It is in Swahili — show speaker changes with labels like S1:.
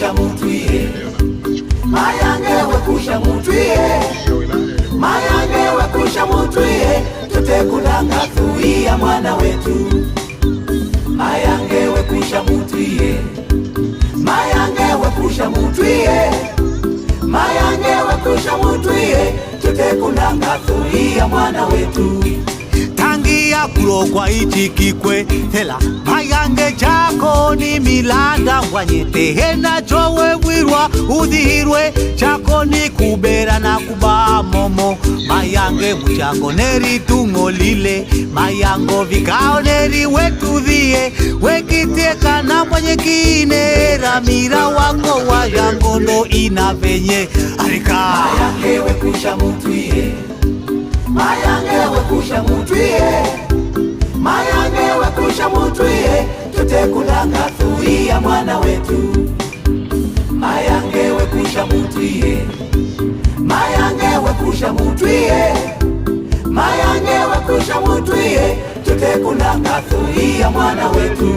S1: wekusha mutwiye, mayange wekusha mutwiye, mayange wekusha mutwiye, tutekulanga thuiya mwana wetu. Mayange wekusha mutwiye, mayange wekusha mutwiye, mayange wekusha mutwiye, tutekulanga thuiya mwana wetu.
S2: Tangia kulogwa ichikikwe hela mayange chako ni milanda wanyetehena chowe bwirwa udhihirwe chako ni kubera na kuba momo mayange muchango neritungo lile mayango vikao neri wetudhie wekitiekana mwanyekine ramira wako wayangondo ina venye arika.
S1: Mayange wekusha mutwiye, mayange wekusha mutwiye, mayange wekusha mutwiye, tutekulanga thuiya mwana wetu. Mayange wekusha mutwiye, mayange wekusha mutwiye, mayange wekusha mutwiye, tutekulanga thuiya mwana wetu.